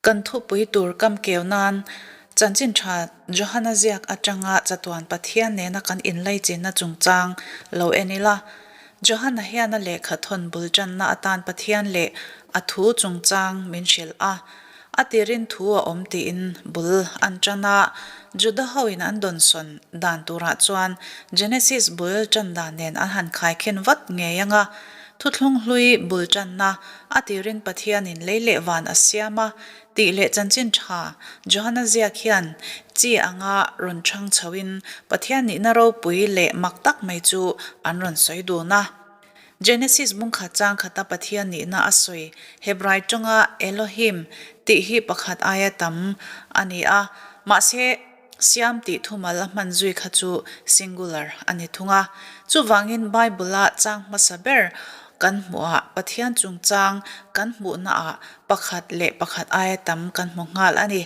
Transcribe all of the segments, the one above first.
Kan thupui tur kam keu nan Chanchin Tha Johana ziak atanga chatuan Pathian nena kan inlaichinna chungchang lo en ila. Johana hian a lehkha thawn bul tanna atan Pathian leh a thu chungchang min hrilh a. A tirin thu a awm tiin bul an tan a, Juda hoin an dawnsawn dan turah chuan Genesis bul tan dan nen an han khaikhin vat ngei ang a. Thuthlung hlui bul tanna a tirin Pathianin lei leh van a siam a tih leh chanchin tha Johana ziak hian chi anga rawn chhang chhoin Pathian nihna ropui leh mak tak mai chu an rawn sawi dun a. Genesis bungkhat chang khata Pathian nihna a sawi Hebrai tawnga Elohim tih hi pakhat aia tam a ni a, mahse, Siam tih thumal a hman zui kha chu singular a ni thung a. Chuvangin Bible-a chang hmasa ber kan hmuhah Pathian chungchang kan hmuhnaah pakhat leh pakhat aia tam kan hmu nghal a ni.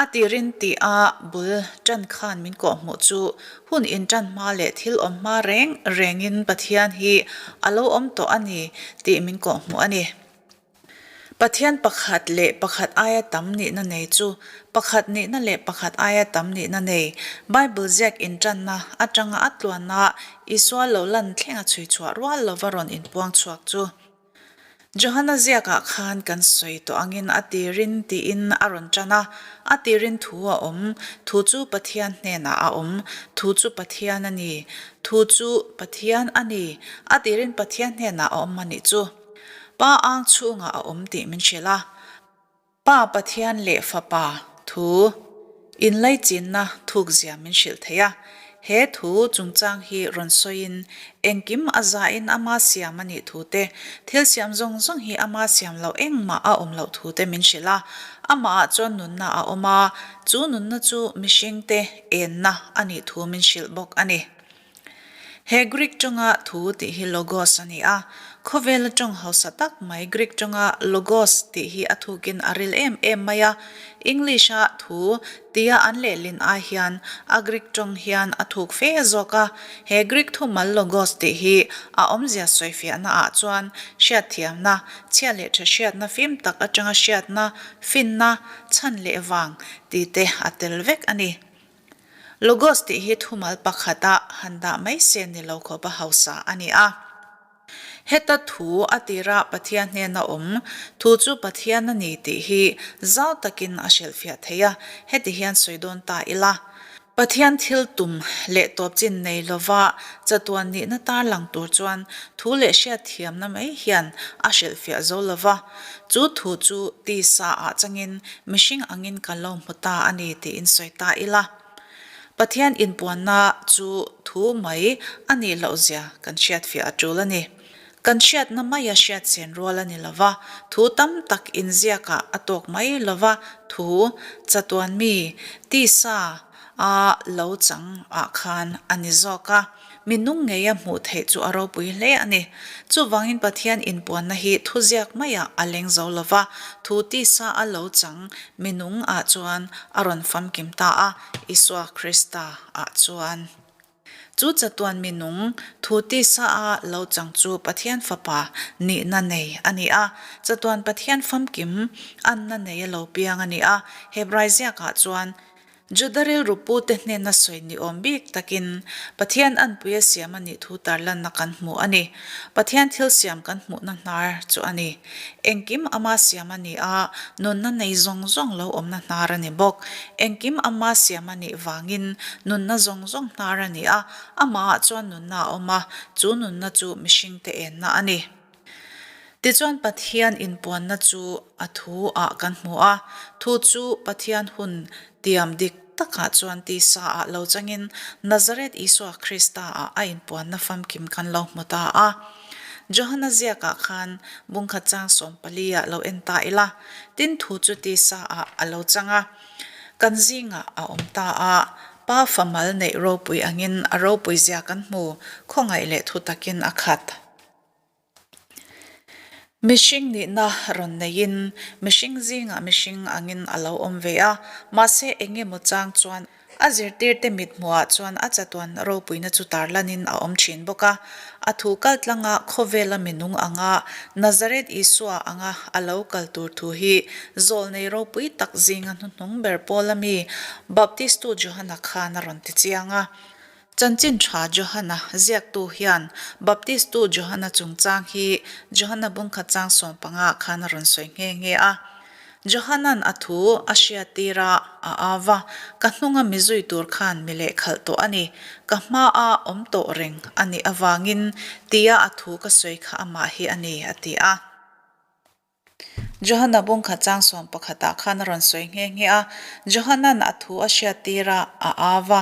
A tirin tih a bul tan khan min kawhhmuh chu hun intan hma leh thil awm hma reng rengin Pathian hi a lo awm tawh a ni tih min kawhhmuh a ni. Pathian pakhat leh pakhat aia tam nihna nei chu pakhat nihna leh pakhat aia tam nihna nei Bible ziak inṭanna aṭanga a tluanna Isua lo lan thlenga chhui chhuah rual lova rawn inpuang chhuak chu Johana ziakah khan kan sawi tawh angin a tirin tiin a rawn ṭan a, a tirin thu a awm, thu chu Pathian hnenah a awm, thu chu Pathian a ni, thu chu Pathian a ni, a tirin Pathian hnenah a awm a nih chu. Pa ang chhungah a awm tih min hrilh a, Pa Pathian leh Fapa thu inlaichinna thukzia min hrilh thei a. He thu chungchang hi rawn sawiin engkim a zain ama siam a nih thu te, thil siam zawng zawng hi ama siam loh engmah a awm loh thu te min hrilh a. Amahah chuan nunna a awm a, chu nunna chu mihringte enna a nih thu min hrilh bawk a ni. He Greek tawnga thu tih hi logos a ni a. Khawvela tawng hausa tak mai Greek tawnga logos tih hi a thukin a ril em em mai a. English-a thu tia an lehlin ai hian a Greek tawng hian a thuk fe zawk a. He Greek thumal logos tih hi a awmzia sawifiahna ah chuan hriatthiamna, chhia leh tha hriatna fim tak atanga hriatna, finna, chhan leh vang tih te a tel vek a ni. Logos tih hi thumal pakhata han dah mai se ni lo khawpa hausa a ni a. Heta thu a tira Pathian hnena awm thu chu Pathian a ni tih hi zau takin a hrilhfiah thei a, heti hian sawi dawn ta ila. Pathian thil tum leh tawp chin nei lova chatuan nihna tarlang tur chuan thu leh hriatthiamna mai hian a hrilhfiah zo lova. Chu thu chu tisa ah changin mihring angin ka lo hmu ta a ni tiin sawi ta ila. Pathian inpuanna chu thu mai a nih loh zia kan hriatfiah a tul a ni. Kan hriatna maia hriat chen rual a ni lo va, thu tam tak inziakah a tawk mai lo va, thu chatuan mi tisa a lo chang ah khan a ni zawk a. Mi nung ngeia hmuh theih chu a ropui hle a ni. Chuvangin Pathian inpuanna hi thuziak maiah a leng zo lo va, thu tisa a lo chang mi nung ah chuan a rawn famkim ta a, Isua Krista ah chuan. Chu chatuan mi nung thu tisa a lo chang chu Pathian Fapa nihna nei a ni a, chatuan Pathian famkim anna nei a lo piang a ni a, Hebrai ziakah chuan, Juda rilru pute hnena sawi ni awm bik takin Pathian anpui a siam a nih thu tarlanna kan hmu a ni. Pathian thil siam kan hmuhna hnar chu a ni. Engkim ama siam a ni a, nunna nei zawng zawng lo awmna hnar a ni bawk. Engkim ama siam a nih vangin nunna zawng zawng hnar a ni a, amahah chuan nunna a awm a, chu nunna chu mihringte enna a ni. Tichuan Pathian inpuanna chu a thu ah kan hmu a, thu chu Pathian hun tiam dik takah chuan tisa ah lo changin Nazareth Isua Krista ah a inpuanna famkim kan lo hmu ta a. Johana ziakah khan bungkhat chang 14 ah lo en ta ila, tin thu chu tisa ah a lo chang a, kan zingah a awm ta a, Pa famal neih ropui angin a ropui zia kan hmu, khawngaih leh thu takin a khat. Mihring nihna rawn neiin mihring zingah mihring angin a lo awm ve a, mahse eng emaw chang chuan A zirtirte mithmuhah chuan a chatuan ropuina chu tarlanin a awm thin bawk a. A thu kaltlanga khawvela minung anga Nazareth Isua anga a lo kal tur thu hi zawlnei ropui tak zinga hnuhnung ber pawla mi Baptistu Johana khan a rawn ti chiang a. Chanchin tha Johana ziaktu hian Baptistu Johana chungchang hi Johana bungkhat chang 15 khan a rawn sawi nghe nghe a. Johanan a thu a hriattir a, a au va, Ka hnunga mi zui tur khan mi lehkhalh tawh a ni, ka hmaa awm tawh reng a nih avangin tia a thu ka sawi kha amah hi a ni, a ti a. Johana bungkhat chang 11ah khan a rawn sawi nghe nghe a, Johanan a thu a hriattir a, a au va,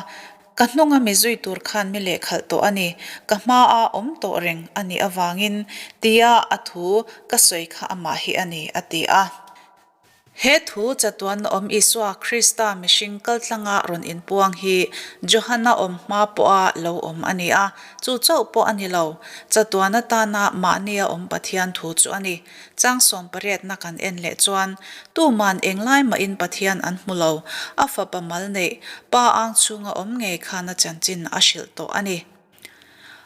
Ka hnunga mi zui tur khan mi lehkhalh tawh a ni, ka hmaa awm tawh reng a nih avangin tia a thu ka sawi kha amah hi a ni, a ti a. He thu chatuan awm Isua Krista mihring kaltlanga rawn inpuang hi Johana awm hma pawha lo awm a ni a, chu chauh pawh a ni lo, chatuan atana mahnia awm Pathian thu chu a ni. Chang sawmpariatna kan en leh chuan tuman englai mahin Pathian an hmu lo, a fapa mal neih pa ang chhunga awm ngei khan a chanchin a hrilh tawh a ni.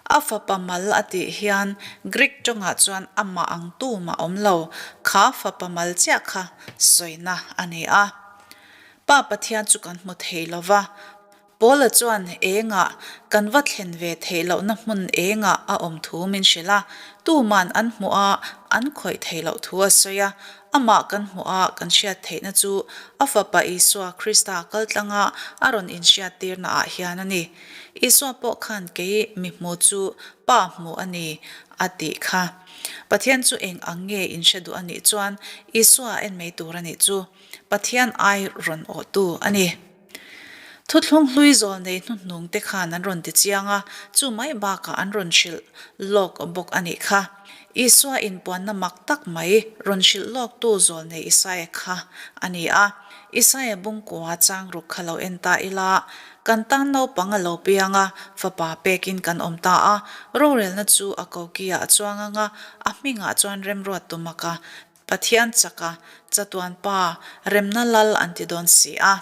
A fapa mal a tih hian Greek tawngah chuan amah ang tumah awm lo, kha fapa mal chiah kha sawina a ni a. Pa Pathian chu kan hmu thei lo va, Paula chuan engah kan va thlen ve theih lohna hmun engah a awm thu min hrilh a, tuman an hmuh a, an khawih theih loh thu a sawi a. Amah kan hmuh a, kan hriat theihna chu a Fapa Isua Krista kaltlanga a rawn inhriattirna ah hian a ni. Isua pawh khan kei mi hmu chu Pa hmu a ni a tih kha. Pathian chu eng ang nge inhre duh a nih chuan Isua en mai tur a nih chu. Pathian ai rawn awhtu a ni. Thuthlung hlui zawl nei hnuhnung te khan an rawn ti chiang a, chu mai bakah an rawn hrilh lawk bawk a nih kha. Isua inpuanna mak tak mai rawn hrilh lawktu zawl nei Isaia kha a ni a. Isaia bungkua chang ruk kha lo en ta ila, kan tan naupang a lo piang a, fapa pekin kan awm ta a, rorelna chu a kokiah a chuang ang a, a hmingah chuan remruat tumaka Pathian chaka chatuan pa remna lal an ti dawn si a.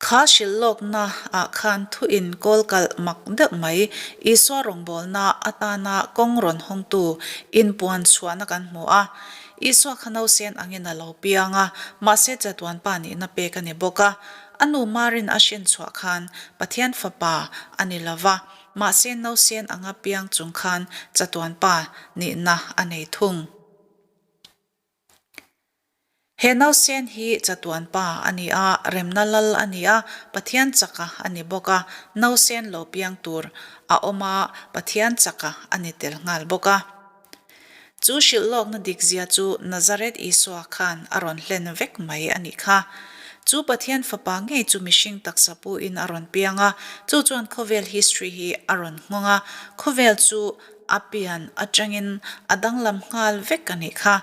Kha hrilh lawkna ah khan thu in kawl kalh mak deuh mai Isua rawngbawlna atana kawng rawn hawngtu inpuan chhuahna kan hmu a. Isua kha nausen angin a lo piang a, mahse chatuan pa nihna pek a ni bawk a. A nu Marin a hrin chhuah khan Pathian fapa a ni lova, Mahse nausen anga piang chung khan chatuan pa nihna a nei thung. He nausen hi chatuan pa a ni a, remna lal a ni a, Pathian chaka a ni bawk a, nausen lo piang tur a awm a, Pathian chaka a ni tel nghal bawk a. Chu hrilhlawkna dikzia chu Nazareth Isua khan a rawn hlen vek mai a nih kha. Chu Pathian Fapa ngei chu mihring taksa puin a rawn piang a, chu chuan khawvel history hi a rawn nghawng a, khawvel chu a pian atangin a danglam nghal vek a nih kha.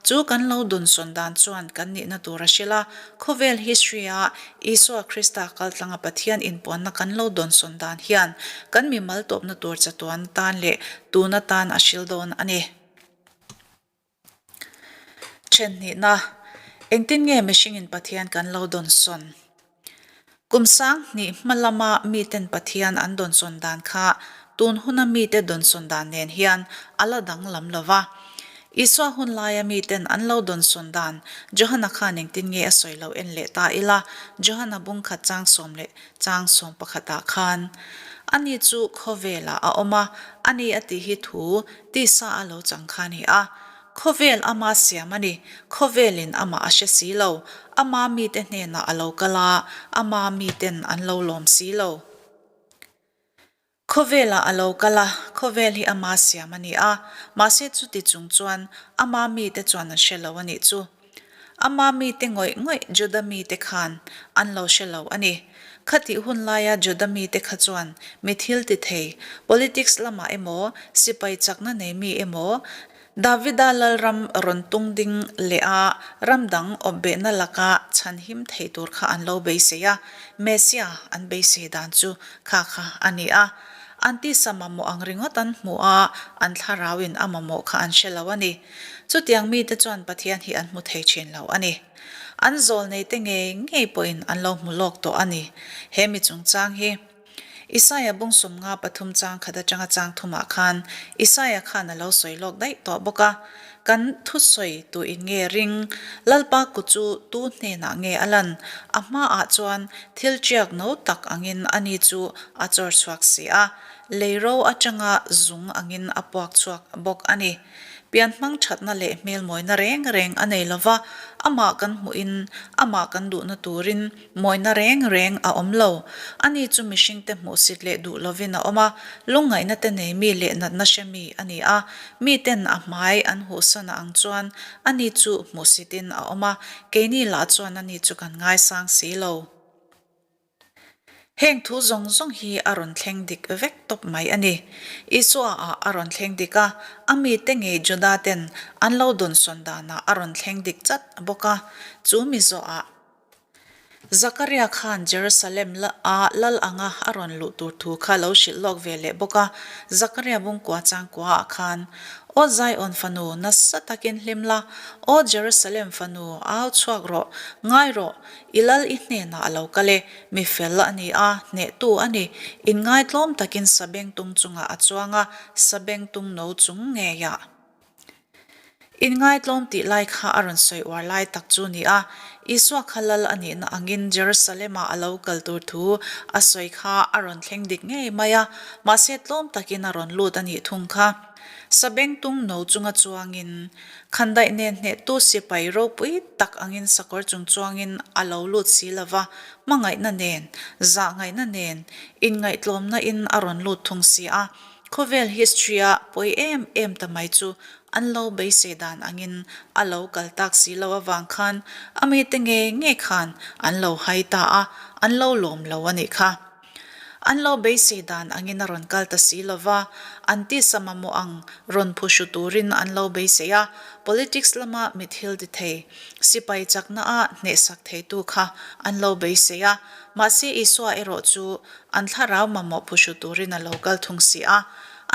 Chu kan lo dunsawn dan chuan kan nihna tur a hrilh a, khawvel history-a Isua Krista kaltlanga Pathian inpuanna kan lo dawnsawn dan hian kan mimal tawpna tur chatuan tan leh tun atan a hril dawn a ni. Then hnihna, Engtin nge mihringin Pathian kan lo dawnsawn? Kum sang hnih hma lama miten Pathian an dawnsawn dan kha tun huna mite dawnsawn dan nen hian a la danglam lo va. Isua hun laia miten an lo dawnsawn dan Johana khan engtin nge a sawi lo en leh ta ila, Johana bungkhat chang sawm leh chang sawm pakhatah khan ani chu khawvelah a awm a, ani a tih hi thu tisa a lo chang kha a ni a. Khawvel ama siam a ni, khawvelin amah a hre si lo, ama mite hnenah a lo kal a, ama miten an lo lawm si lo. Khawvelah a lo kal a, khawvel hi ama siam a ni a, mahse chuti chung chuan ama mite chuan an hre lo a nih chu. Ama mite ngawih ngawih Juda mite khan an lo hre lo a ni. Khatih hun laia Juda mite kha chuan mi thil ti thei, politics lamah emaw, sipai chakna nei mi emaw, Davida lalram rawn tung ding leh a ram dang awpbehna laka chhan him thei tur kha an lo beisei a, Messiah an beisei dan chu kha kha a ni a. An tisa mamawh ang ringawt an hmu a, an thlarauin a mamawh kha an hre lo a ni. Chutiang mite chuan Pathian hi an hmu thei thin lo a ni. An zawlneite ngei ngei pawhin an lo hmu lawk tawh a ni. He mi chungchang hi Isaia bung 53 pathum chang khat atanga chang thumah khan Isaia khan a lo sawi lawk daih tawh bawk a, Kan thusawi tuin nge ring? Lalpa kut chu tu hnenah nge a lan? A hmaah chuan thil tiak no tak angin ani chu a chawr chhuak si a, lei ro atanga zung angin a puak chhuak bawk a ni. Pian hmang thatna leh hmel mawina reng reng a nei lova, amah kan hmuhin amah kan duhna turin mawina reng reng a awm lo. Ani chu mihringte hmuhsit leh duh lovin a awm a, lungngaihna te nei mi leh natna hre mi a ni a. Miten a hmai an huhsan a ang chuan ani chu hmuhsitin a awm a, keini lah chuan ani chu kan ngaisang si lo. Heng thu zawng zawng hi a rawn thleng dik vek tawp mai a ni. Isua ah a rawn thleng dik a, a mite ngei Juda ten an lo dawnsawn danah a rawn thleng dik chat bawk a, chu mi zawhah Zakaria khan Jerusalem a lal anga a rawn luh tur thu kha lo hrilh lawk ve leh bawk a, Zakaria bungkua changkua ah khan, Aw Zion fanu, nasa takin hlim la, Aw Jerusalem fanu, au chhuak rawh, ngai rawh, I lal i hnenah a lo kal e, mi fel a ni a, hnehtu a ni. Inngaitlawm takin sabengtung chungah a chuang a, sabengtung no chung ngeiah. Inngaitlawm tih lai kha a rawn sawi uar lai tak chu ni a, Isua kha lal a nihna angin Jerusalem-ah a lo kal tur thu a sawi kha a rawn thleng dik ngei mai a, mahse tlawm takin a rawn lut a nih thung kha. Sabengtung no chunga chuangin Khandaih nen hnehtu sipai ropui tak angin sakawr chung chuangin a lo lut si lo va, hmangaihna nen, zahngaihna nen, inngaihtlawmna in a rawn lut thung si a. Khawvel history-a pawi em em ta mai chu an lo beisei dan angin a lo kal tak si lo avang khan a mite ngei ngei khan an lo hai ta a, an lo lawm lo a nih kha. An lo beisei dan angin a rawn kal ta si lo va, an tisa mamawh ang rawn phuhru turin an lo beisei a, politics lama mi thil ti thei, sipai chakna a hnehsak theitu kha an lo beisei a, mahse Isua erawh chu an thlarau mamawh phuhru turin a lo kal thung si a.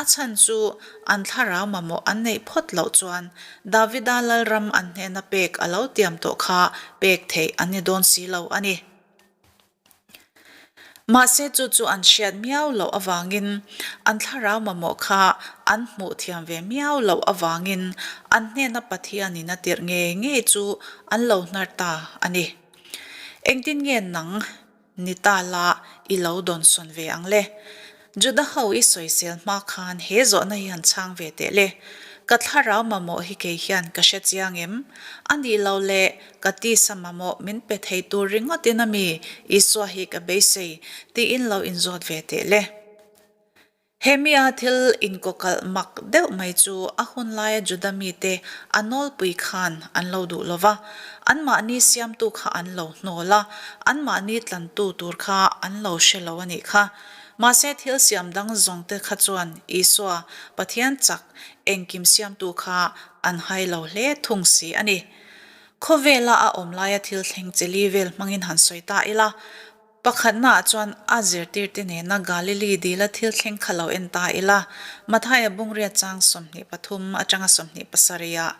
A chhan chu an thlarau mamawh an neih phawt loh chuan Davida lalram an hnena pek a lo tiam tawh kha pek theih an ni dawn si lo a ni. Mahse chu chu an hriat miau loh avangin an thlarau mamawh kha an hmuh thiam ve miau loh avangin an hnena Pathianin a tirh ngei ngei chu an lo hnar ta a ni. Engtin nge nang ni ta la i lo dawnsawn ve ang le? Juda ho i sawisel hma khan he zawhna hi han chhang ve teh le. Ka thlarau mamawh hi kei hian ka hre chiang em? A nih lo le, ka tisa mamawh min pe thei tur ringawtin a mi Isua hi ka beisei tiin lo inzawt ve teh le. He mia thil inkawkalh mak deuh mai chu a hun laia Juda mite a nawlpui khan an lo duh lo va, anmahni siamtu kha an lo hnawl a, anmahni tlantu tur kha an lo hre lo a nih kha. Mahse thil siam dang zawng te kha chuan Isua, Pathian chak, engkim siamtu kha an hai lo hle thung si a ni. Khawvela a awm laia thil thleng cheli vel hmangin han sawi ta ila, pakhatnaah chuan a zirtirte nena Galili dila thil thleng kha lo en ta ila, Mathaia bungriat chang 23 atanga 27 ah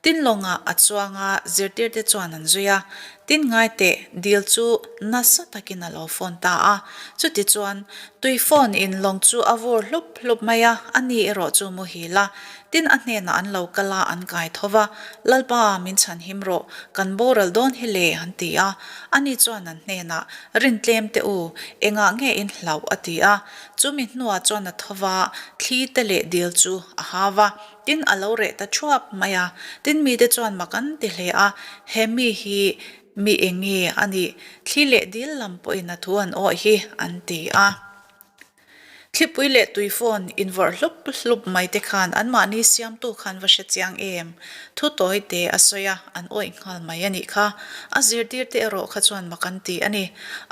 Tin lawngah a chuang a, zirtirte chuan an zui a. Tin ngai teh, dil chu nasa takin a lo phone ta a. Chutichuan, tui phone in lawng chu a vur hlup hlup mai a, a ni erawh chu muhil a. Tin a hnenah an lo kal a, an kai tho va, Lalpa, min chhan him rawh, kan boral dawn hi le, an ti a. Ani chuan an hnenah, Rin tlem teh u, engah nge in hlauh? a ti a. Chumi hnuah chuan a tho va, thli te leh dil chu a hau va. Tin, a lo reh ta thuap mai a. Tin, mite chuan mak an ti hle a, He mi hi mi eng nge a nih? Thli leh dil lam pawhin a thu an awih hi, an ti a. Thlipui leh tui phone invawrh hlup hlup mai te khan anmahni siamtu khan va hre chiang em? Thu tawi te a sawi a, an awih nghal mai a nih kha. A zirtirte erawh kha chuan mak an ti a ni.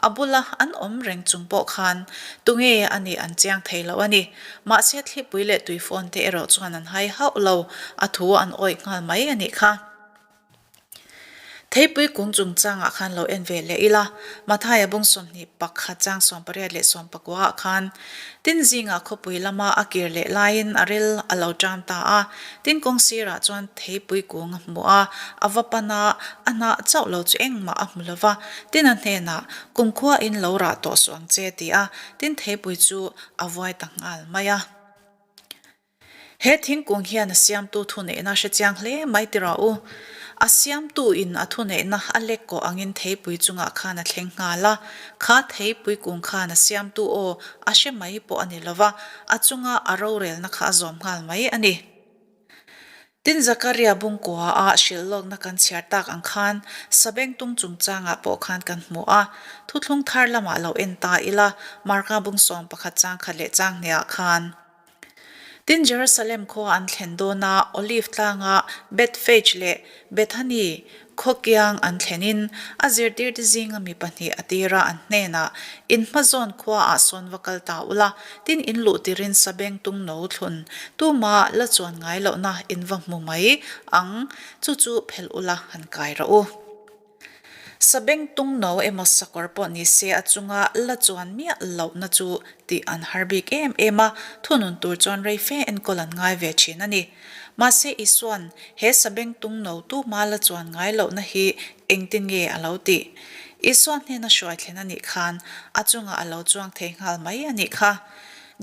A bula an awm reng chung pawh khan tunge a nih an chiang thei lo a ni. Mahse thlipui leh tui phone te erawh chuan an hai hauh lo, a thu an awih nghal mai a nih kha. Theipui kung chungchangah khan lo en ve leh ila, Mathaia bung 21 chang 18 leh 19 ah khan, Tin zingah khawpui lama a kir leh laiin a ril a lo ṭam ta a, tin kawng sirah chuan theipui kung a hmu a, a va pan a, a hnah chauh lo chu engmah a hmu lo va, tin a hnenah, Kumkhua in lo rah tawh suh ang che ti a, tin theipui chu a vuai ta nghal mai a. He thingkung hian a siamtu thuneihna a hre chiang hle mai ti rawh u. A siamtu in a thuneihna a lek kawh angin theipui chungah khan a thleng nghal a, kha theipui kung khan a siamtu aw a hre mai pawh a ni lo va, a chunga a rorelna kha a zawm nghal mai a ni. Tin Zakaria bungkua a hrilh lawkna kan chhiar tak ang khan Sabengtung chungchangah pawh khan kan hmu a, thuthlung thar lamah lo en ta ila Marka bung 11 chang khat leh chang hniah khan. Tin Jerusalem khua an thlen dawn a, Olive tlanga Bethphage leh Bethany khaw kiang an thlenin a zirtirte zinga mi pahnih a tir a, an hnenah, In hmazawn khuaah sawn va kal ta ula, tin in luh tirin sabeng tung no thlun tuma la chuan ngai lohna in va hmu mai ang, chu chu phelh ula han kai rawh u. Sabeng tung no emaw sakawr pawh ni se a chunga la chuan miah lohna chu tih an har bik em em a, thunun tur chuan rei fe enkawl an ngai ve thin a ni. Mahse Isua'n he sabeng tung no tuma la chuan ngai lohna hi engtin nge a lo tih? Isua hnena hruai thlen a nih khan a chungah a lo chuang thei nghal mai a nih kha.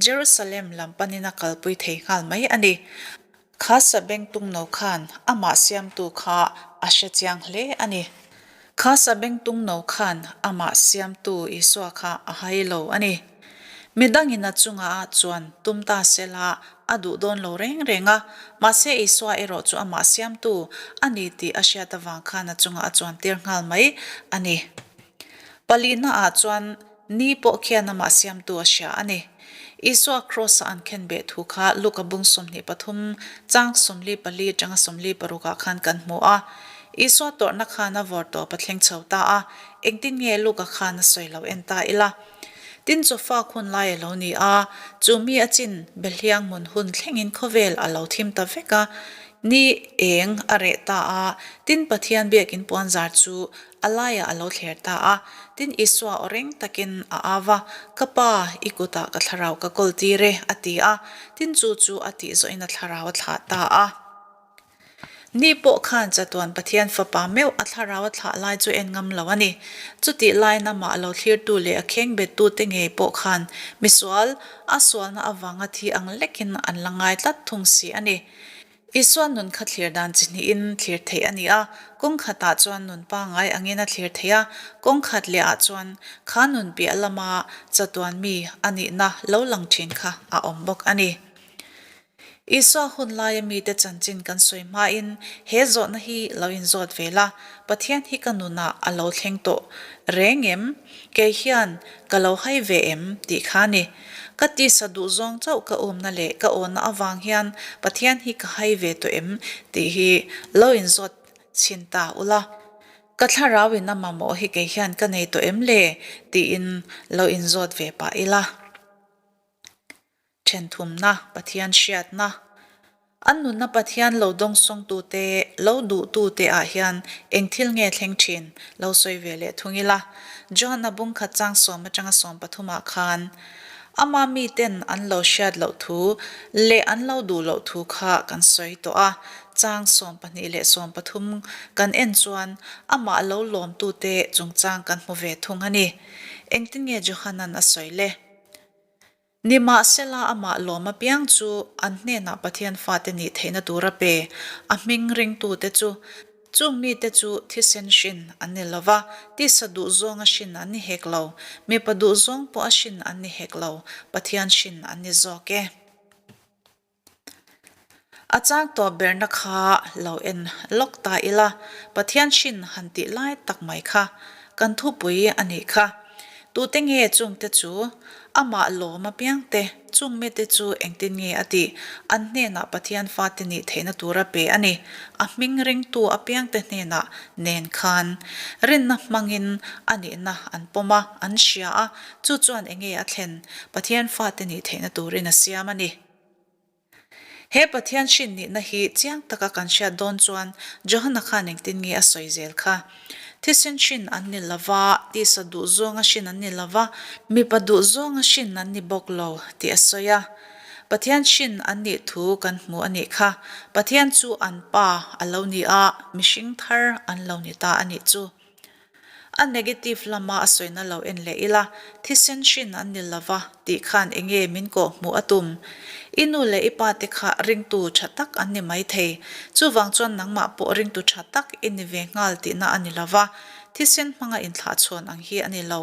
Jerusalem lam panin a kalpui thei nghal mai a ni. Kha sabengtung no khan amah siamtu kha a hre chiang hle a ni. Kha sabengtung no khan amah siamtu Isua kha a hai lo a ni. Midangin a chungah chuan tum ta sela a duh dawn lo reng reng a, mahse Isua erawh chu amah siamtu a ni tih a hriat avang khan a chungah a chuan tir nghal mai a ni. Palihna ah chuan Ni pawh khian amah siamtu a hria a ni. Isua Kraws-a an khen beh thu kha Luka bung 23 chang 44 atanga 46 ah khan kan hmu a. Isua tawrhna khan a vawr tawp a thleng chho ta a, engtin nge Luka khan a sawi lo en ta ila. Tin chawfak hun lai a lo ni a, chu mi a chin Behliang hmun hun thlengin khawvel a lo thim ta vek a, ni eng a reh ta a, tin Pathian biakin puanzar chu A laiah a lo thler ta a, tin Isua aw reng takin a au va, Ka Pa, i kutah ka thlarau ka kawl tir e, a ti a, tin chu chu a tih zawhin a thlarau a thlah ta a. Ni pawh khan chatuan Pathian Fapa meuh a thlarau a thlah lai chu en ngam lo a ni. Chutih laiin amah lo thlirtu leh a khengbettute ngei pawh khan misual a sualna avanga thi ang lekin an la ngai tlat thung si a ni. Isua nun kha thlir dan chi hnihin thlir theih a ni a, kawng khatah chuan nun pangngai angin a thlir theih a, kawng khat lehah chuan kha nun piah lama chatuan mi a nihna lo lang thin kha a awm bawk a ni. Isua hun laia mite chanchin kan sawi hmain he zawhna hi lo inzawt ve la, Pathian hi ka nunah a lo thleng tawh reng em? Kei hian ka lo hai ve em? tih kha a ni. Ka tisa duhzawng chauh ka umna leh ka awna avang hian Pathian hi ka hai ve tawh em tih hi lo inzawt chhin ta ula. Ka thlarau in a mamawh hi kei hian ka nei tawh em le tiin lo inzawt ve pah ila. Thenthumna, Pathian hriatna. An nunna Pathian lo dawngsawngtute, lo duhtute ah hian eng thil nge thleng thin lo sawi ve leh thung ila. John-a bungkhat chang sawm atanga sawm pathumah khan ama miten an lo hriat loh thu leh an lo duh loh thu kha kan sawi tawh a. Chang 12 leh 13 kan en chuan amah lo lawmtute chungchang kan hmu ve thung a ni. Engtin nge Johan-a'n a sawi le? Nimahsela amah lawm apiang chu an hnenah Pathian fate nih theihna tur a pe, a hming ringtute chu. Chung mite chu thisen hrin an ni lo va, tisa duhzawng a hrin an ni hek lo, mipa duhzawng pawh a hrin an ni hek lo, Pathian hrin an ni zawk e. A chang tawp berna kha lo en lawk ta ila, Pathian hrin han tih lai tak mai kha kan thupui a nih kha. Tute nge chungte chu? Amah lawm apiangte, chung mite chu engtin nge a tih? An hnenah Pathian fate nih theihna tur a pe a ni. A hming ringtu apiangte hnenah nen khan rinna hmangin a nihna an pawm a, an hria a, chu chuan enge a thlen? Pathian fate nih theihna turin a siam a ni. He Pathian hrin nihna hi chiang taka kan hriat dawn chuan Johana khan engtin nge a sawi zel kha? Thisen hrin an ni lo va, tisa duhzawnga hrin an ni lo va, mipa duhzawnga hrin an ni bawk lo tih a sawi a. Pathian hrin an nih thu kan hmu a nih kha. Pathian chu an Pa a lo ni a, mihring thar an lo ni ta a nih chu. A negative lama a sawina lo en leh ila, thisen hrin an ni lova tih khan enge min kawh hmuh a tum? I nu leh i pa te kha ringtu tha tak an ni maithei. Chuvang chuan nangmah pawh ringtu tha tak i ni ve nghal tihna a ni lova, thisen hmanga inthlahchhawn ang hi a ni lo.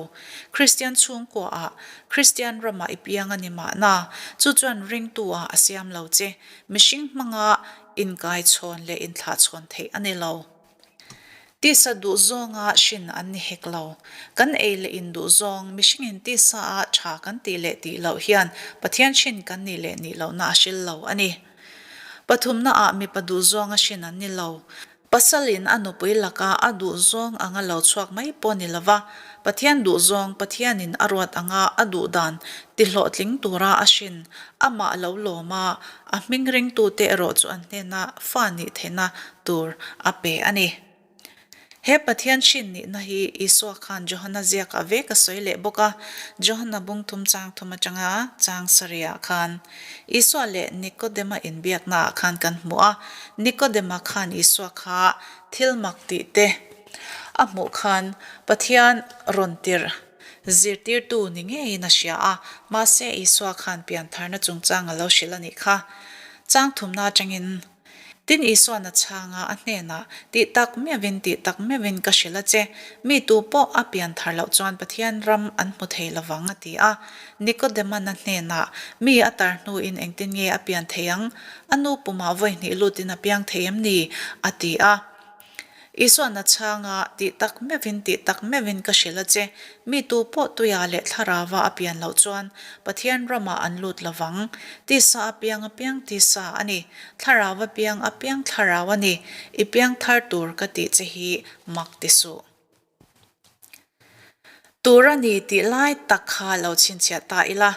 Kristian chhungkuaah, Kristian ramah i piang a ni mahna, chu chuan ringtu ah a siam lo che. Mihring hmanga inkaichhawn leh inthlahchhawn theih a ni lo. Tisa duhzawnga hrin an ni hek lo. Kan ei leh in duhzawng, mihringin tisa a tha kan tih leh tih loh hian Pathian hrin kan nih leh nih lohna a hril lo a ni. Pathumnaah mipa duhzawnga hrin an ni lo. Pasalin a nupui laka a duhzawng anga lo chhuak mai pawh ni lova, Pathian duhzawng Pathianin a ruat anga a duhdan tihlawhtling tura a hrin, amah lo lawm a, A hming ringtute erawh chu an hnena fa nih theihna tur a pe a ni. He Pathian hrin nihna hi Isua khan Johana ziakah vek a sawi leh bawk a, Johana bung thum chang thum atanga chang sarihah khan Isua leh Nikodema inbiaknaah khan kan hmu a, Nikodema khan Isua kha thil mak tih te a hmuh khan Pathian rawn tirh Zirtirtu ni ngeiin a hria a, mahse Isua khan piantharna chungchang a lo hrilh a nih kha. Chang thumna atangin, Tin Isua'n a chhang a, a hnenah, Tih tak meuhin, tih tak meuhin ka hrilh a che, mi tu pawh a pianthar loh chuan Pathian ram an hmu thei lovang a ti a. Nikodema'n a hnenah, Mi a tar hnuin engtin nge a pian thei ang? A nu pumah vawi hnih lutin a piang thei em ni? a ti a. Isua'n a chhang a, Tih tak meuhin, tih tak meuhin ka hrilh a che, mi tu pawh tuia leh thlarauva a pian loh chuan Pathian ramah an lut lo vang. Tisa a piang a piang tisa a ni, thlarau a piang a piang thlarau a ni, i piang thar tur ka tih che hi mak ti suh. Tur a ni tih lai tak kha lo chhinchhiah ta ila,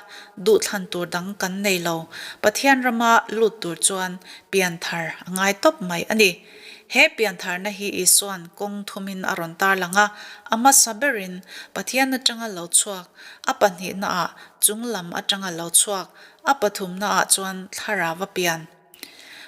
duhthlan tur dang kan nei lo. Pathian rama lut tur chuan pianthar a ngai tawp mai a ni. He piantharna hi Isua'n kawng thumin a rawn tarlang a, a hmasa berin Pathian atanga lo chhuak, a pahnihnaah chung lam atanga lo chhuak, a pathumnaah chuan thlarau a pian.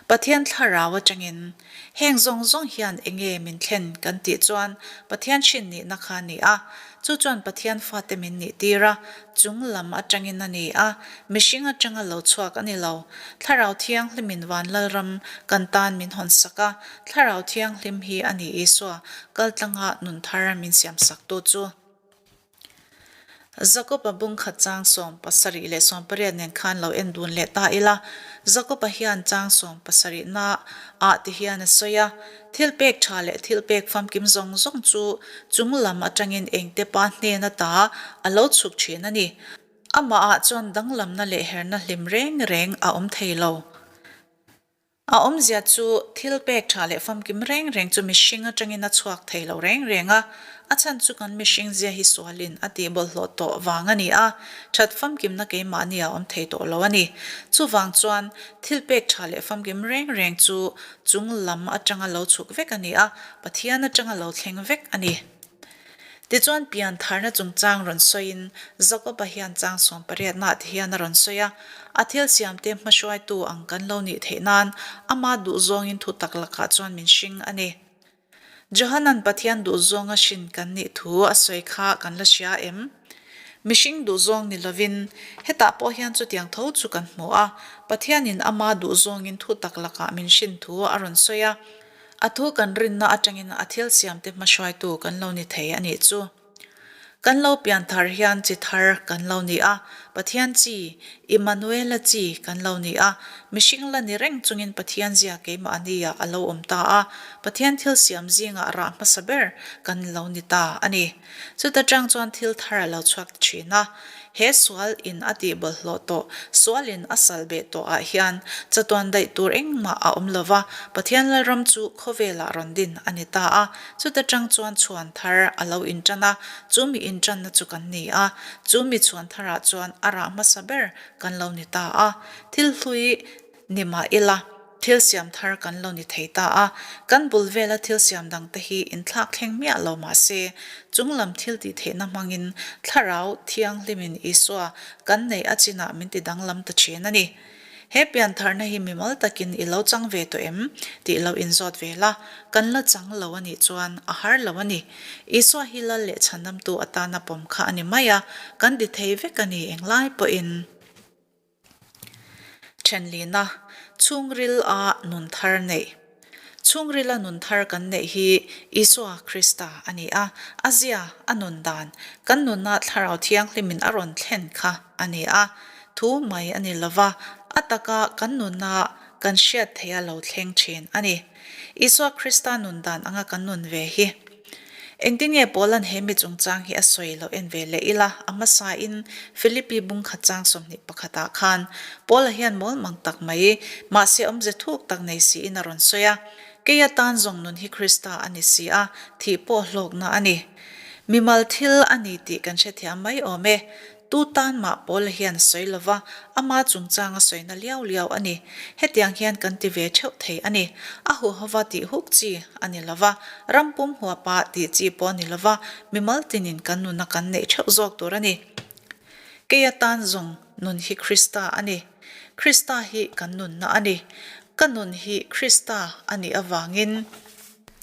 Pathian thlarau atangin heng zawng zawng hian enge min thlen kan tih chuan Pathian hrin nihna kha a ni a, chu chuan Pathian fate min nih tir a, chung lam atangin a ni a, mihring atanga lo chhuak a ni lo. Thlarau Thianghlimin van Lalram kan tan min hawn sak a, Thlarau Thianghlim hi a ni Isua kaltlanga nun thar min siamsaktu chu. Jakob-a bung khat chang 70 leh 80 nen khan lo en dun leh ta ila, Jakob-a hian chang 70 na ah ti hian a sawi a, Thil pek tha leh thil pek famkim zawng zawng chu chung lam atangin engte pa hnen ata a lo chhuk thin a ni. Amah ah chuan danglamna leh herna hlim reng reng a awm thei lo. A awmzia chu thil pek tha leh famkim reng reng chu mihring atangin a chhuak thei lo reng reng a, a chhan chu kan mihring zia hi sualin a tih bawlhhlawh tawh vang a ni a, that famkimna keimahni a awm thei tawh lo a ni. Chuvang chuan thil pek tha leh famkim reng reng chu chung lam atanga lo chhuk vek a ni a, Pathian atanga lo thleng vek a ni. Tichuan pian tharna chungchang rawn sawiin Jakoba hian chang 80 nah ti hian a rawn sawi a, a thil siamte hmahruaitu ang kan lo nih theih nan ama duhzawngin thu tak lakah chuan min hring a ni. Johanan Pathian duhzawnga hrin kan nih thu a sawi kha kan la hria em? Mihring duhzawng ni lovin hetah pawh hian chutiang tho chu kan hmu a, Pathianin ama duhzawngin thu tak lakah min hrin thu a rawn sawi a, A thu kan rinna atangin a thil siamte hmahruaitu kan lo ni thei a nih chu. Kan lo pian thar hian chi thar kan lo ni a, Pathian chi, Immanuela chi kan lo ni a, mihring la ni reng chungin Pathian zia keimahnia a lo awm ta a, Pathian thil siam zingah rah hmasa ber kan lo ni ta a ni. Chuta tang chuan thil thar a lo chhuak thin a. He sual in a tih bawlhhlawh tawh, sual in a sal beh tawh ah hian chatuan daih tur engmah a awm lo va, Pathian Lalram chu khawvel ah rawn din a ni ta a, chuta tang chuan chhuan thar a lo intan a, chu mi intanna chu kan ni a, chu mi chhuan thar ah chuan a rah hmasa ber kan lo ni ta a, thil hlui. ni mah ila, thil siam thar kan lo ni thei ta a. Kan bul vela thil siam dangte hi inthlak thleng miah lo mah se, chung lam thil tih theihna hmangin Thlarau Thianghlimin Isua kan neih a chinah min ti danglam ta thin a ni. He piantharna hi mimal takin i lo chang ve tawh em? tih lo inzawt ve la, kan la chang lo a nih chuan a har lo a ni. Isua hi lal leh chhandamtu atana pawm kha a ni mai a, kan ti thei vek a ni englai pawhin. Thenlina, chhungril a nun thar neih. Chhungrila nun thar kan neih hi Isua Krista a ni a, a zia, a nun dan, kan nunah Thlarau Thianghlimin a rawn thlen kha a ni a. Thu mai a ni lova, a taka kan nuna kan hriat theiha lo thleng thin a ni. Isua Krista nun dan anga kan nun ve hi. Engtin nge Paula'n he mi chungchang hi a sawi loh en ve leh ila, a hmasain Philippi bung khat chang 21 ah khan Paula hian mawl mang tak mai, mahse awmze thuk tak nei siin a rawn sawi a. Kei atan zawng nun hi Krista a ni si a, thih pawh hlawkna a ni. Mimal thil a ni tih kan hrethiam mai awm e. Tu tan mah Paula hian a sawi lo va, ama chungchang a sawina liau liau a ni. Hetiang hian kan ti ve theuh thei a ni. A huhova tih huk chi a ni lo va, ram pum huapa tih chi pawh a ni lo va, mimal tinin kan nuna kan neih theuh zawk tur a ni. Kei atan zawng nun hi Krista a ni. Krista hi kan nunna a ni. Ka nun hi Krista a nih avangin.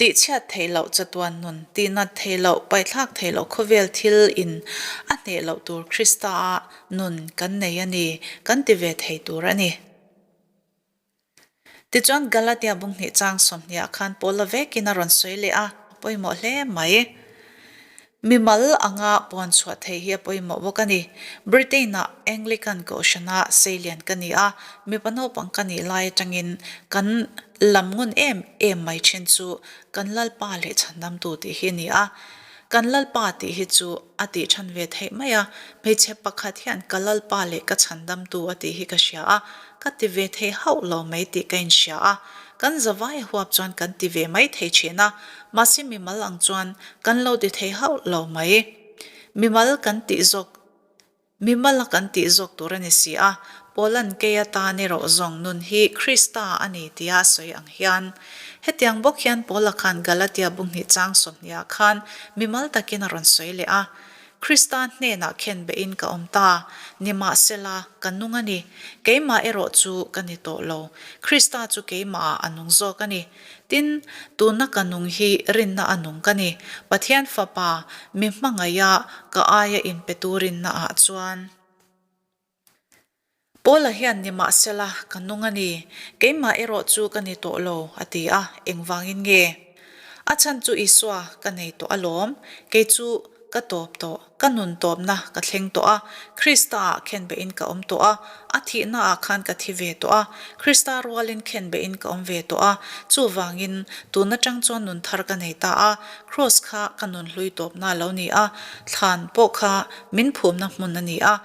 Tihchhiat theih loh chatuan nun, tihnat theih loh, paihthlak theih loh khawvel thil in a hneh loh tur Krista a nun kan nei a ni, kan ti ve thei tur a ni. Tichuan Galatia bunghnih chang 20 ah khan Paula vekin a rawn sawi leh a, a pawimawh hle mai. Mimal anga puan chhuah theih hi a pawimawh bawk a ni. Britain-ah Anglican Kohhrana seilian ka ni a, mipa naupang ka nih lai atangin kan lam ngun em em mai thin chu kan Lalpa leh Chhandamtu tih hi a ni a. Kan Lalpa tih hi chu a tih than ve theih mai a, hmeichhe pakhat hian ka Lalpa leh ka Chhandamtu a tih hi ka hria a, ka ti ve thei hauh lo mai tih ka inhria a. Kan zavai a huap chuan kan ti ve mai thei thin a, mahse mimal ang chuan kan lo ti thei hauh lo mai. Mimal kan tih zawk, mimal a kan tih zawk tur a ni si a, Paula'n kei atan erawh zawng nun hi Krista a ni tia a sawi ang hian. Hetiang bawk hian Paula khan Galatia bunghnih chang 20 ah khan mimal takin a rawn sawi leh a, Krista hnenah khen behin ka awm ta, nimahsela, ka nung a ni. Keimah erawh chu ka ni tawh lo. Krista chu keimahah a nung zawk a ni. Tin, tuna ka nung hi rinna a nung ka ni. Pathian Fapa, mi hmangaiha ka aia inpetu rinnaah chuan. Paula hian nimahsela ka nung a ni, keimah erawh chu ka ni tawh lo, a ti a, engvangin nge? A chhan chu Isua ka nei tawh alawm, kei chu ka tawp tawh, ka nun tawpna ka thleng tawh a, Krista-ah khenbehin ka awm tawh a, a thihnaah khan ka thi ve tawh a, Krista rualin khenbehin ka awm ve tawh a, chuvangin tun atang chuan nun thar ka nei ta a, Kraws kha ka nun hlui tawpna a lo ni a, thlan pawh kha min phumna hmun a ni a,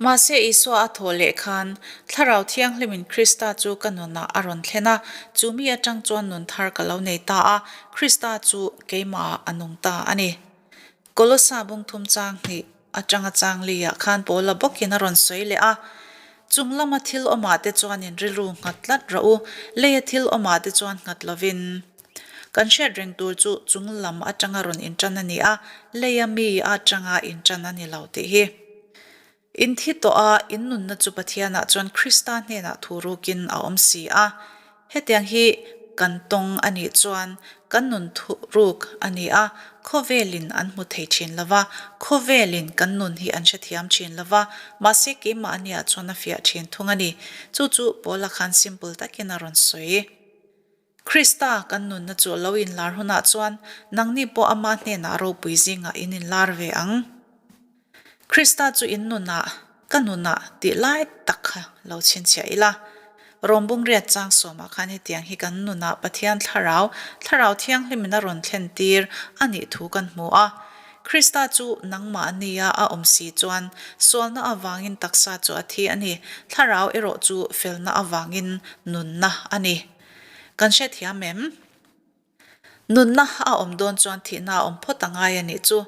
Mahse Isua a thawh leh khan, Thlarau Thianghlimin Krista chu ka nunah a rawn thlen a, chu mi atang chuan nun thar ka lo nei ta a, Krista chu keimahah a nung ta a ni. Kolosa bungthum chang hnih atanga chang liah khan Paula bawkin a rawn sawi leh a, Chung lama thil awmah te chuan in rilru nghat tlat rawh u, leia thil awmah te chuan nghat lovin. Kan hriat reng tur chu chung lam atanga rawn intan a ni a, leia mi atanga intan a ni lo tih hi. In thi tawh a, in nunna chu Pathianah chuan Krista hnenah thu rukin a awm si a. Hetiang hi kan tawng a nih chuan kan nun thu ruk a ni a, khawvelin an hmu thei thin lo va, khawvelin kan nun hi an hrethiam thin lo va, mahse keimahniah chuan a fiah thin thung a ni. Chu chu Paula khan simple takin a rawn sawi. Krista kan nunna chu a lo inlar hunah chuan nangni pawh ama hnenah ropui zingah in inlar ve ang. Krista chu in nunah, ka nunah tih lai tak kha lo chhinchhiah ila. Rom bungriat chang sawmah khan hetiang hi kan nunah Pathian Thlarau, Thlarau Thianghlimin a rawn thlen tir a nih thu kan hmu a. Krista chu nangmah a nia a awm si chuan sualna avangin taksa chu a thi a ni, Thlarau erawh chu felna avangin nunna a ni. Kan hrethiam em? Nunna a awm dawn chuan thihna a awm phawt a ngai a nih chu.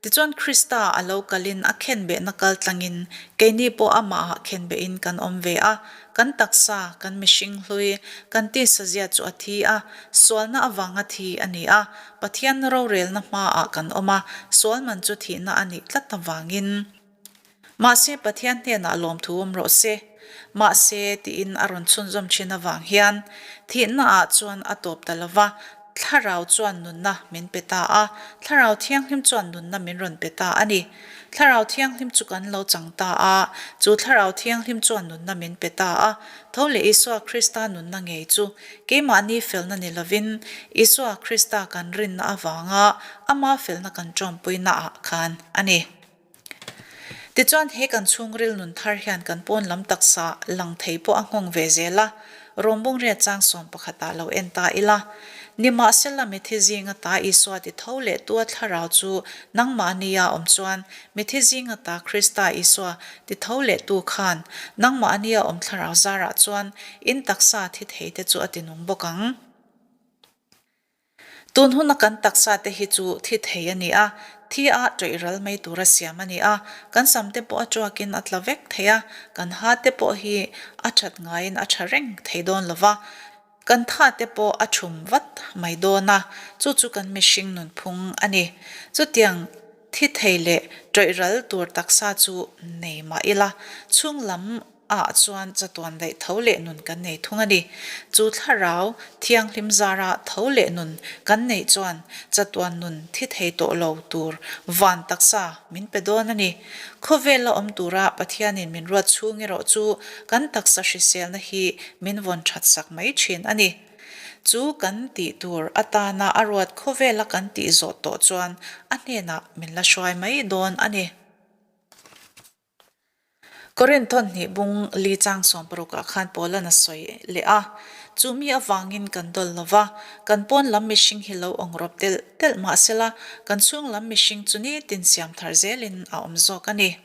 Tichuan Krista a lo kalin a khenbehna kal tlangin keini pawh amahah khenbehin kan awm ve a. Kan taksa, kan mihring hlui, kan tisa zia chu a thi a, sualna avanga thi a ni a. Pathian rorelna hmaah kan awm a, sual man chu thihna a nih tlat avangin. Mahse, Pathian hnenah lawmthu awm rawh se. Mahse, tiin a rawn chhunzawm thin avang hian thihnaah chuan a tawp ta lo va, Thlarau chuan nunna min pe ta a, Thlarau Thianghlim chuan nunna min rawn pe ta a ni. Thlarau Thianghlim chu kan lo chang ta a, chu Thlarau Thianghlim chuan nunna min pe ta a, tho leh Isua Krista nunna ngei chu keimahni felna ni lovin Isua Krista kan rinna avanga ama felna kan ṭawmpuinaah khan a ni. Tichuan, he kan chhungril nun thar hian kan pawn lam taksa lang thei pawh a nghawng ve zel a, Rawmbung riat chang sawm pakhatah lo en ta ila. Nimahsela mithi zinga ta Isua ti tho leh tua thlarau chu nangmahnia awm chuan mithi zinga ta Krista Isua ti tho leh tu khan nangmahnia awm thlarau zarah chuan in taksa thi thei te chu a ti nung bawk ang. Tun huna kan taksa te hi chu thi thei a ni a, thi a ṭawih ral mai tura siam a ni a, kan sam te pawh a ṭuakin a tla vek thei a, kan ha te pawh hi a ṭhat ngaiin a ṭha reng thei dawn lo va, kan tha te pawh a ṭhum vat mai dawn a, chu chu kan mihring nunphung a ni. Chutiang thi thei leh ṭawih ral tur taksa chu nei mah ila, chhung lam ah chuan chatuan daih tho leh nun kan nei thung a ni. Chu thlarau thianghlim zara tho leh nun kan neih chuan chatuan nun thi thei tawh lo tur van taksa min pe dawn a ni. Khawvela awm tura Pathianin min ruat chhung erawh chu kan taksa hriselna hi min vawn that sak mai thin a ni. Chu kan tih tur atana a ruat khawvela kan tih zawh tawh chuan a hnenah min la hruai mai dawn a ni. Korinth hnih bung li chang 60 ah khan Paulan a sawi leh a, Chu mi avangin kan dawl lo va, kan pawn lam mihring hi lo awng rawp telh telh mah sela, kan chhung lam mihring chu nitin siam thar zelin a awm zawk a ni.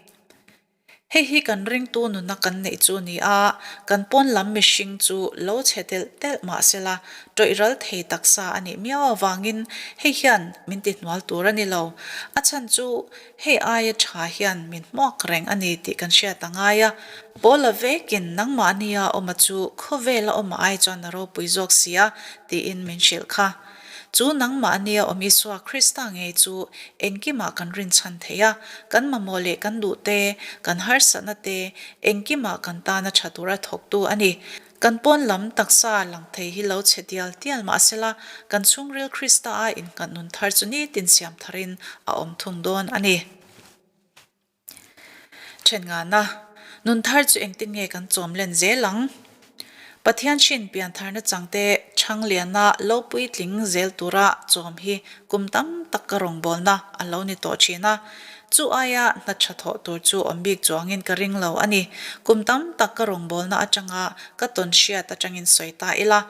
Hei hi kan ringtu nuna kan neih chu a ni a, kan pawn lam mihring chu lo chhe telh telh mah sela, tawih ral thei taksa a nih miau avangin hei hian min ti hnual tur a ni lo. A chhan chu Hei aia tha hian min hmuak reng a ni tih kan hriat a ngai a. Paula vekin nangmahnia awma chu khawvela awma ai chuan a ropui zawk si a tiin min hrilh kha. Chu nangmahnia awm Isua Krista ngei chu engkimah kan rinchhan thei a, kan mamawh leh kan duh te, kan harsatna te, engkimah kan tana tha tura thawktu a ni. Kan pawn lam taksa lang thei hi lo chhe dial tial mah sela, kan chhungril Krista a innghat nun thar chu nitin siam tharin a awm thung dawn a ni. Then ngana, nun thar chu engtin nge kan chawm len zel ang? Pathian hrin pian tharna changte chhang liana lo puitling zel tura chawm hi kum tam tak ka rawngbawlna a lo ni tawh thin a. Chu aia hna tha thawh tur chu awm bik chuangin ka ring lo a ni. Kum tam tak ka rawngbawlna atanga ka tawn hriat atangin sawi ta ila.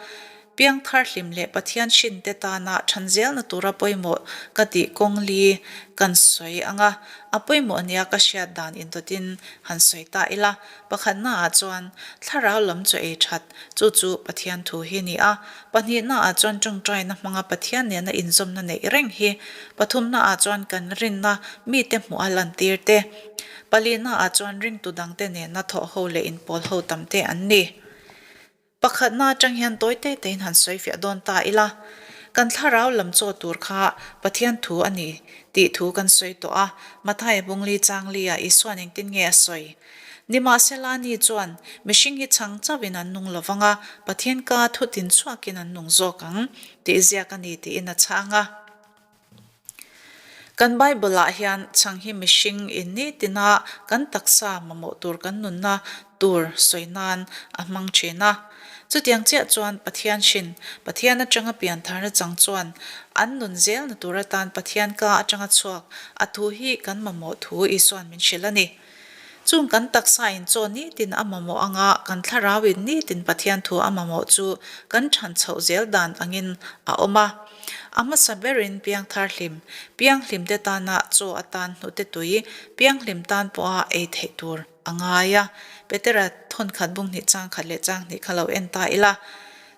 Piangthar hlim leh Pathian hrinte tana than zelna tura pawimawh ka tih kawng li kan sawi ang a, a pawimawh nia ka hriat dan indawtin han sawi ta ila. Pakhatnaah chuan thlarau lam chaw ei that, chu chu Pathian thu hi a ni a. Pahnihnaah chuan tawngtaina hmanga Pathian nena inzawmna neih reng hi. Pathumnaah chuan kan rinna mite hmuh a lantir te. Palihnaah chuan ringtu dangte nena thawhho leh inpawlho tam te an ni. Pakhatna atang hian tawi te tein han sawi fiah dawn ta ila, kan thlarau lam chaw tur kha Pathian thu a ni tih thu kan sawi tawh a, Mathaia bungli changlia Isuan engtin nge a sawi? Nimahsela ni chuan mihring hi chhang chauhin an nung lo vang a, Pathian ka thu tin chhuakin an nung zawk ang tih ziak a ni tiin a chhang a. Kan Bible-ah hian chhang hi mihring in nitina kan taksa mamawh tur kan nunna tur sawi nan a hmang thin a. Chutiang chiah chuan Pathian hrin, Pathian atanga piantharna chang chuan an nun zelna tur atan Pathian ka atanga chhuak a thu hi kan mamawh thu Isuan min hrilh a ni. Chung kan taksa in chaw nitin a mamawh anga kan thlarau in nitin Pathian thu a mamawh chu kan than chhoh zel dan angin a awm a. A hmasa berin piangthar hlim, pianghlim te tana chaw atan hnute tui, pianghlim tan pawha ei theih tur a ngai a. Petera thawnkhat bung hnih chang khat leh chang hnih kha lo en ta ila.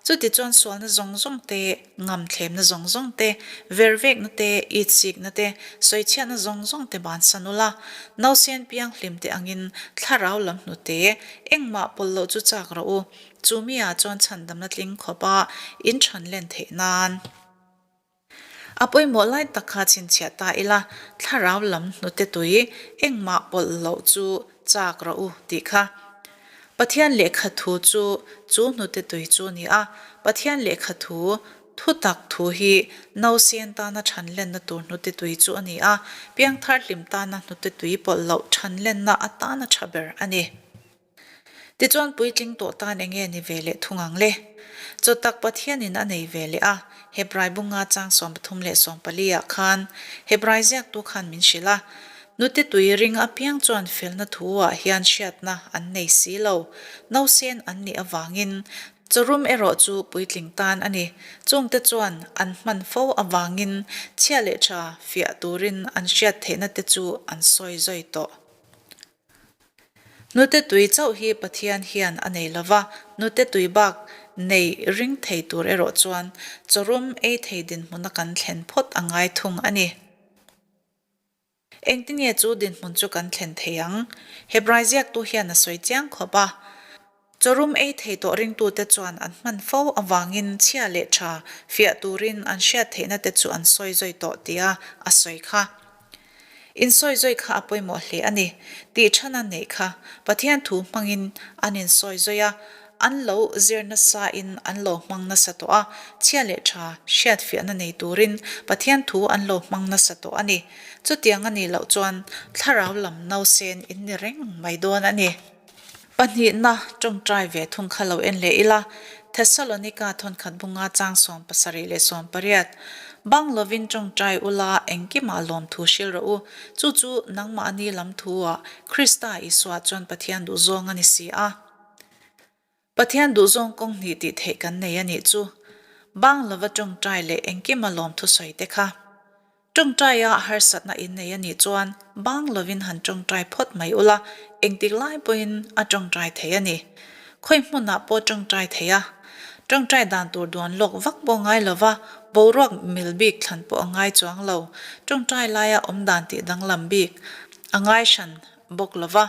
Chutichuan sualna zawng zawng te, ngamthlemna zawng zawng te, vervekna te, itsikna te, sawichhiatna zawng zawng te bansan ula, nausen piang hlim te angin thlarau lam hnute engmah pawlh loh chu chak rawh u. Chu mi ah chuan chhandamna tling khawp a in chhan len theih nan. A pawimawh lai tak kha chhinchhiah ta ila, thlarau lam hnute tui engmah pawlh loh chu chak rawh u tih kha. Pathian lehkha thu chu chu hnute tui chu a ni a, Pathian lehkha thu thutak thu hi nausen tana chhan lenna tur hnute tui chu a ni a, piangthar hlim tana hnute tui pawlh loh chhan lenna atana tha ber a ni. Tichuan puitling tawh tan enge ni ve leh thung ang le? Chaw tak Pathianin a nei ve leh a, Hebrai bunga chang 13 leh 14 ah khan Hebrai ziaktu khan min hrilh a, Nute tui ring apiang chuan felna thu ah hian hriatna an nei si lo, nausen an nih avangin chawrum erawh chu puitling tan a ni. Chungte chuan an hman fo avangin chhia leh tha fiah turin an hriat theihna te chu an sawi zawi tawh. Nute tui chauh hi Pathian hian a nei lova, nute tui bak nei ring thei tur erawh chuan chawrum ei thei dinhmuna kan thlen phawt a ngai thung a ni. Engtinge chu dinhmun chu kan thlen thei ang? Hebrai ziaktu hian a sawi chiang khawp a. Chawrum ei thei tawh ringtute chuan an hman fo avangin chhia leh tha fiah turin an hriat theihna te chu an sawi zawi tawh tia a sawi kha. Insawi zawi kha a pawimawh hle a ni. Tih thana neih kha Pathian thu hmangin an insawi zawi a, an lo zir nasa in an lo hmang nasa tawh a, chhia leh tha hriat fiahna nei turin Pathian thu an lo hmang nasa tawh a ni. Chutiang a nih loh chuan thlarau lam nausen in ni reng mai dawn a ni. Pahnihna ṭawngṭai ve thung kha lo en leh ila, Thessalonika thawnkhat bunga chang 70 leh 18, Bang lovin ṭawngṭai ula engkimah lawmthu hril rawh u, chu chu nangmahni lam thu-ah Krista Isua chuan Pathian duhzawng a ni si a. Pathian duhzawng kawng hnih tih theih kan nei a nih chu. Bang lova ṭawngṭai leh engkima lawmthu sawi te kha. Ṭawngṭaia harsatna in nei a nih chuan bang lovin han ṭawngṭai phawt mai ula, engtik lai pawhin a ṭawngṭai thei a ni. Khawi hmunah pawh ṭawngṭai thei a. Ṭawngṭai dan tur duan lawk vak pawh ngai lova, boruak mil bik thlan pawh a ngai chuang lo. Ṭawngṭai laia awm dan tih danglam bik a ngai hran bawk lo va,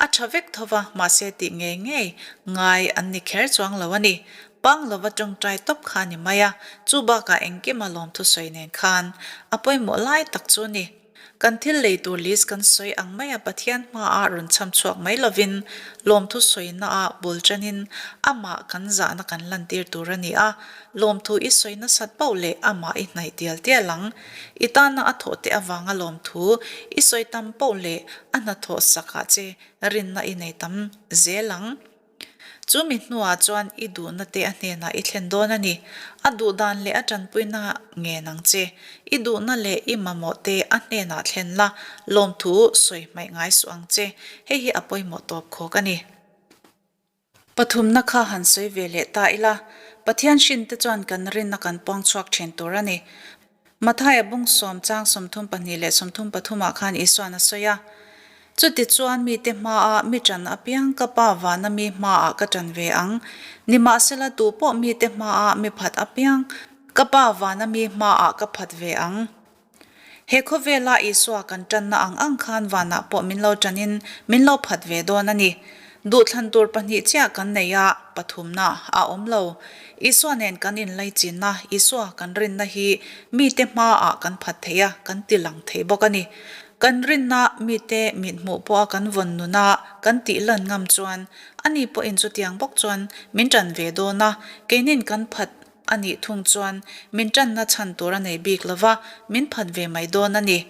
a tha vek tho va, mahse tih ngei ngei ngai an ni kher chuang lo a ni. Pang lova tawngtai tawp kha a ni mai a, chu bakah engkima lawmthu sawi nen khan a pawimawh lai tak chu a ni. Kan thil lei tur list kan sawi ang maia Pathian hmaah rawn chham chhuak mai lovin lawmthu sawinaah bul tanin amah kan zahna kan lantir tur a ni a, lawmthu i sawi nasat pauh leh amah i hnaih tial tial ang. I tana a thawh te avanga lawmthu i sawi tam poh leh a hnathawh sakah che rinna i nei tam zel ang. Chu mi hnuah chuan i duhna te a hnenah i thlen dawn a ni. A duh dan leh a tanpuina ngen ang che. I duhna leh i mamawh te a hnenah thlen la, lawmthu sawi hmaih ngai suh ang che. Hei hi a pawimawh tawp khawk a ni. Pathumna kha han sawi ve leh ta ila, Pathian hrinte chuan kan rinna kan puang chhuak thin tur a ni. Mathaia bung sawm chang 32 leh 33 ah khan Isuan a sawi a, Chutichuan mite hmaah mi ṭan apiang ka Pa vana mi hmaah ka ṭan ve ang, nimahsela tupawh mite hmaah mi phat apiang ka Pa vana mi hmaah ka phat ve ang. He khawvela Isua kan ṭanna ang ang khan vanah pawh min lo ṭanin min lo phat ve dawn a ni. Duhthlan tur pahnih chiah kan nei a, pathumna a awm lo. Isua nen kan inlaichinna, Isua kan rinna hi mite hmaah kan phat thei a, kan ti lang thei bawk a ni. Kan rinna mite mithmuh pawha kan vawn nuna kan tih lan ngam chuan ani pawhin chutiang bawk chuan min ṭan ve dawn a, keinin kan phat A nih thung chuan min ṭanna chhan tur a nei bik lo va, min phat ve mai dawn a ni.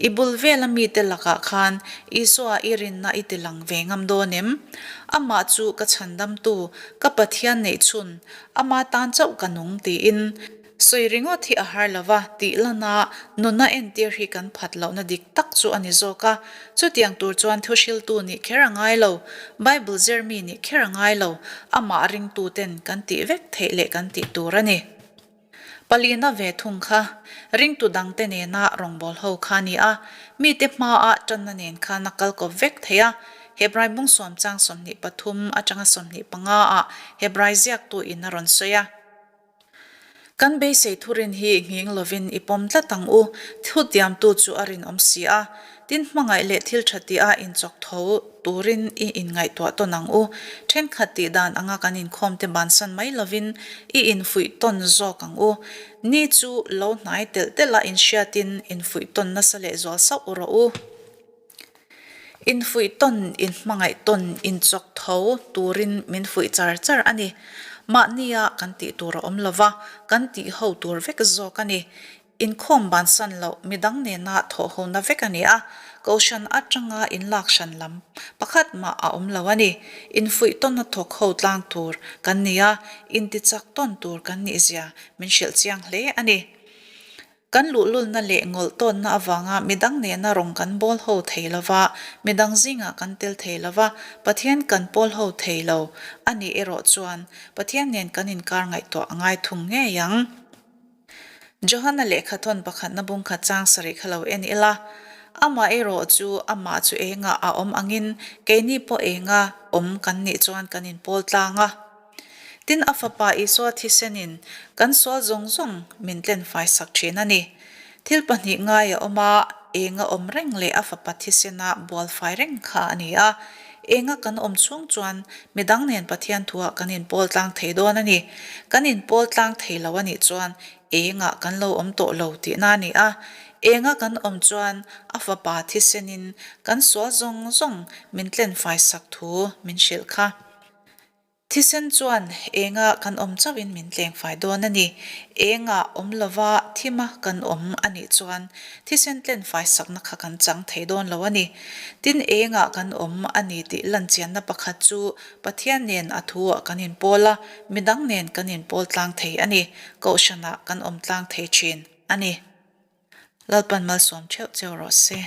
I bul vela mite lakah khan Isua i rinna i ti lang ve ngam dawn em? Amah chu ka chhandamtu, ka Pathian neihchhun, ama tan chauh ka nung tiin sawi ringawt hi a har lo va, tih lana nuna entir hi kan phat lohna dik tak chu a ni zawk a. Chutiang tur chuan thuhriltu nih kher a ngai lo, Bible zirmi nih kher a ngai lo, amah ringtuten kan tih vek theih leh kan tih tur a ni. Palina ve thung kha ringtu dangte nena rawngbawlho kha a ni a, mite hmaah tanna nen khan a kal kawp vek thei a. Hebrai bung sawm chang 23 atanga 25 ah Hebrai ziaktu in a rawn sawi a. Kan beisei thurin hi nghing lovin i pawm tlat ang u, thutiamtu chu a rinawm si a. Tin, hmangaih leh thil tha tia inchawk tho turin i inngaihtuah tawn ang u. Thenkhat tih dan anga kan inkhawmte bansan mai lovin i infuih tawn zawk ang u. Ni chu lo hnai telh telh a inhriatin infuih tawn nasa lehzual sauh rawh u. Infuih tawn, inhmangaih tawn, inchawk tho turin min fuih char char a ni. Mahnia kan tih tur a awm lo va, kan tih ho tur vek zawk a ni. Inkhawm bansan loh midang nena thawh hona vek a ni a, Kohhran atanga inlak hran lam pakhat mah a awm lo a ni. Infuih tawnna thawk ho tlang tur kan ni a, intichak tawn tur kan nihzia min hrilh chiang hle a ni. Kan luhlulna leh ngawlh tawnna avanga midang nena rawng kan bawl ho thei lo va, midang zingah kan tel thei lo va, Pathian kan pawl ho thei lo a nih erawh chuan Pathian nen kan inkar ngaihtuah a ngai thung ngei ang. Johana lehkhathawn pakhatna bungkhat chang sarih kha lo en ila, Amah erawh chu amah chu engah a awm angin keini pawh enga awm kan nih chuan kan inpawl tlang a. Tin, a Fapa Isua thisenin kan sual zawng zawng min tlenfai sak thin a ni. Thil pahnih ngai a awm a, enga awm reng leh a Fapa thisena bualfai reng kha a ni a. Enga kan awm chhung chuan midang nen Pathian thuah kan inpawl tlang thei dawn a ni. Kan inpawl tlang thei lo a nih chuan engah kan lo awm tawh lo tihna a ni a. Enga kan awm chuan a Fapa thisenin kan sual zawng zawng min tlenfai sak thu min hrilh kha. Thisen chuan enga kan awm chauhin min tlengfai dawn a ni. Enga awm lova thima kan awm a nih chuan thisen tlenfai sakna kha kan chang thei dawn lo a ni. Tin, enga kan awm a ni tih lanchianna pakhat chu Pathian nen a thuah kan inpawl a, midang nen kan inpawl tlang thei a ni. Kohhranah kan awm tlang thei thin a ni. Lalpan malsawm theuh cheu rawh se.